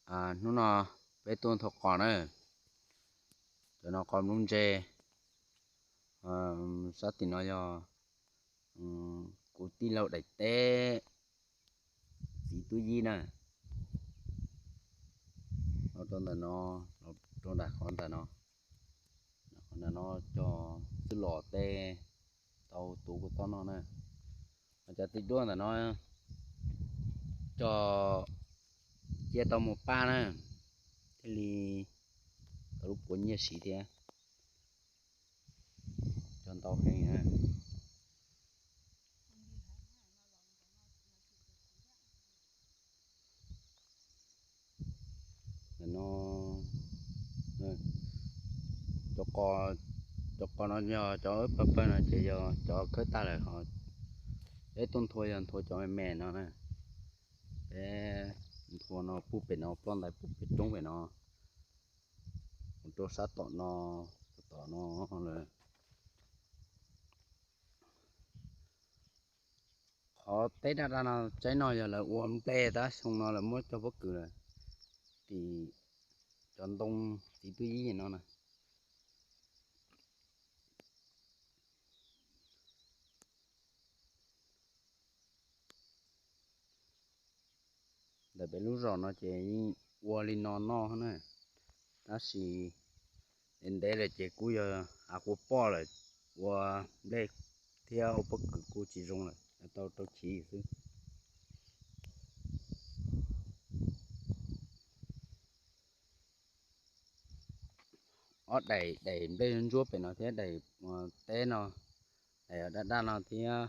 Hnub no peb tuaj ntho qos na, cov no qos nplub ntse. Sab tim no yog kuv tij laug daim teb, txiv tub yib na. Los rau ntawm no, los rau nram qhov ntawm no, qhov ntawm no cog xwb los tej tau tuv kuv txob noj na. Cov txiv duaj ntawm no cog cia tau mus paj na, thiaj li tau lub puav nyiaj siv thiab. Cog ntau heev na. Ntawm no, cov qos no yog cov pawg pawg no ces yog cov khawb tag lawm ho. Peb tuaj nthua yog nthua cov me me no na. Peb nthua no pug pem no, ploj ntais pug pem roob pem no, mus rau sab tom no, tom no lawm. Qhov teb daj daj no tsaib no yog lawv ua nplej tab xyoo no lawv muab cog pob kws lawm, tim cov ntoo txiv tub yib no na. Ntawm peb lub zos no ces yeej ua li no noj na, tab sis ntev ntev lawm ces kuj yog hav quav poj lawm, ua nplej thiab ua pob kws kuj tsis zoo lawm, tau rau chiv xwb. Ob daim, daim nplej ntsuab pem no thiab daim teb no, daim daj daj no thiab,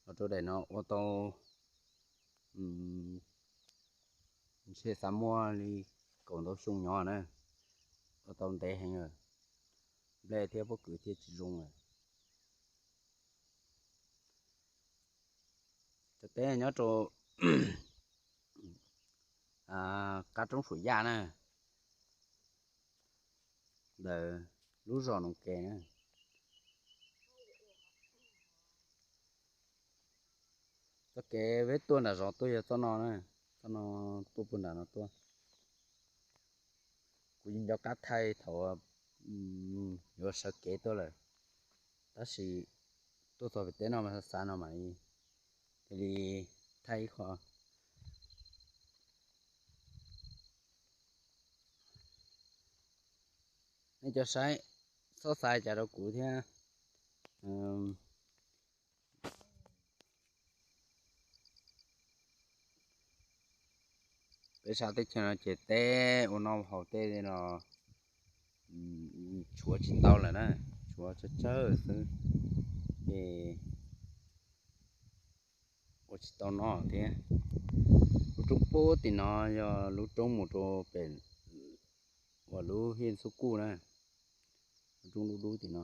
los rau daim no ua tau ntshe xav muaj li kaum ntau xyoo nyob na, ua tau ntev heev lawm, nplej thiab pob kws thiaj tsis zoo lawm. Cov teb nyob rau qab roob Suam Yaj na, ntawm lub zos Noov Kev na. Txoj kev peb tuaj nram zos tuaj yog txoj no na, txoj no tuaj puag nram no tuaj. Kuv yeej nco qab thaij thaum yuav sawv kev tuaj lawm, tab sis tuaj txog pem teb no mas xav xav no mam li thiaj li thaij ib qho. Nej cov saib, txhob xav cas rau kuv thiab. Peb sab teb chaws no ces teb ua noj haus tej no tshuav tsis ntau lawm na, tshuav tsawg tsawg xwb, ces ua tsis tau noj thiab. Lub roob pub tim no yog lub roob mus rau pem uas lub hiaj xub kuj na, lub roob dub dub tim no.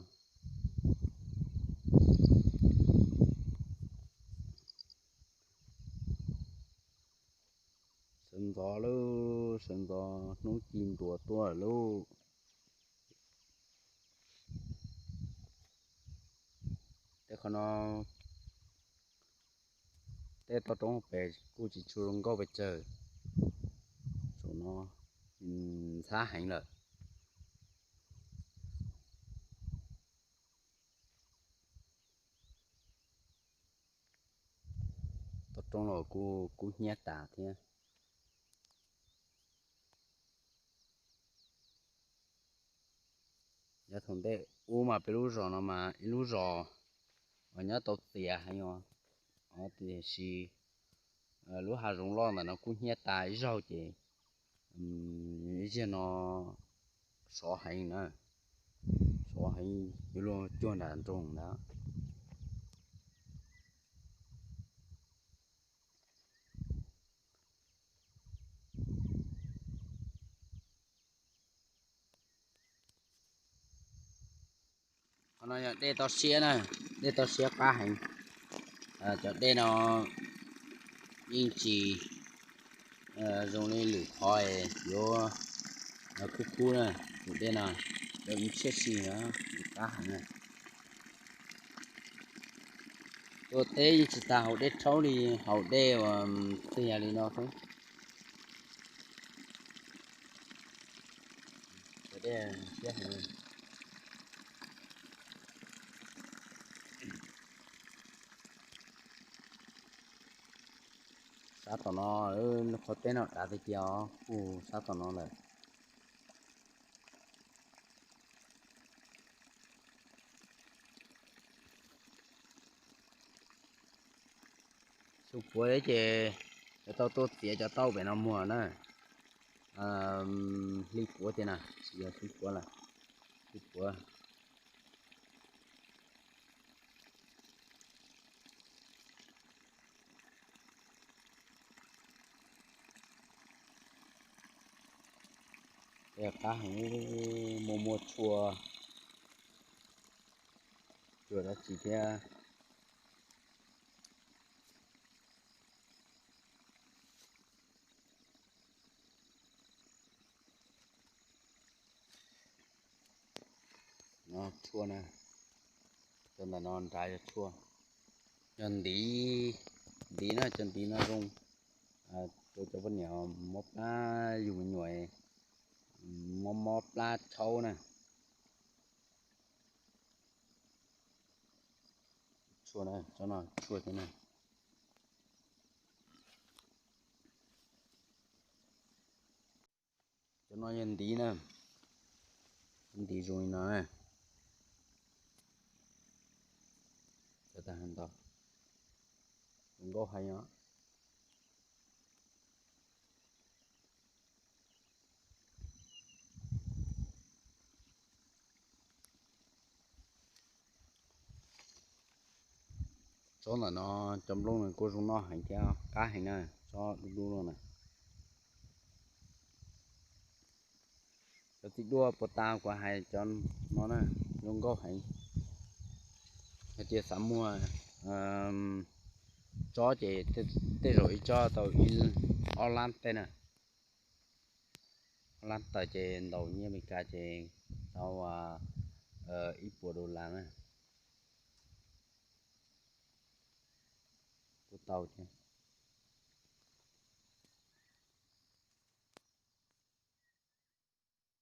Sawv ntxov lauj, sawv ntxov hnub ci nruas tuaj lauj. Tej qhov no, tej toj roob pem kuj tsis tshua zoo nkauj pes tsawg, saum no ntxhab heev lawm. Toj roob los kuj kub hnyiab tas thiab. Yav thaum ntej ub mas peb lub zos no mas ib lub zos uas nyob tau txias heev os, tiam sis lub hav zoov loj ntawm no kuj hnyiab tas ib zaug ces ib zaug no sov heev na, sov heev yuav luag cuag nram nroog ntawd. Qhov no yog dej toj siab na, dej toj siab qab heev. Cov dej no yeej tsis zoo li lwm qhov yuav khub khub na, tus dej no dej ib tshiab si na, qab heev na. Tuaj teb yeej tsis tas haus dej rhaub li, haus dej uas twg yog li no xwb. Siab heev. Sab tom no, qhov teb no dav tiag tiag os, kuj sab tom no lawm. Xyoo puav ces yuav tau tuaj txiav cov tauj pem no muag na. Hli puav tiag na, tsis yog hli puav lawm, hli puav. Qab heev, muaj muaj tshuaj, tshuaj dab tsi thiab. No tshuaj na, cov ntawm no nrad yog tshuaj. Yog ntiv, ntiv na, cov ntiv no zoo rau cov poj niam mob plab, yus me nyuam mob mob plab tshaub na. Tshuaj na, cov no tshuaj thiab na. Cov no yog ntiv na, ntiv zoo li no. Cov tag ntau, zoo nkauj heev os. Tsob ntawm no cov nplooj nws kuj zoo noj heev thiab qab heev na, tsob dub dub no na. Cov txiv duaj puas tas kuv hais cov no na, zoo nkauj heev. Hais tias xav muag tsob ces tej zaum ib tsob tau ib ob lab tawm na. Ob lab tawm ces ntaus nyiaj Amelikas ces tau ib puas dollar na. Kuj tau thiab.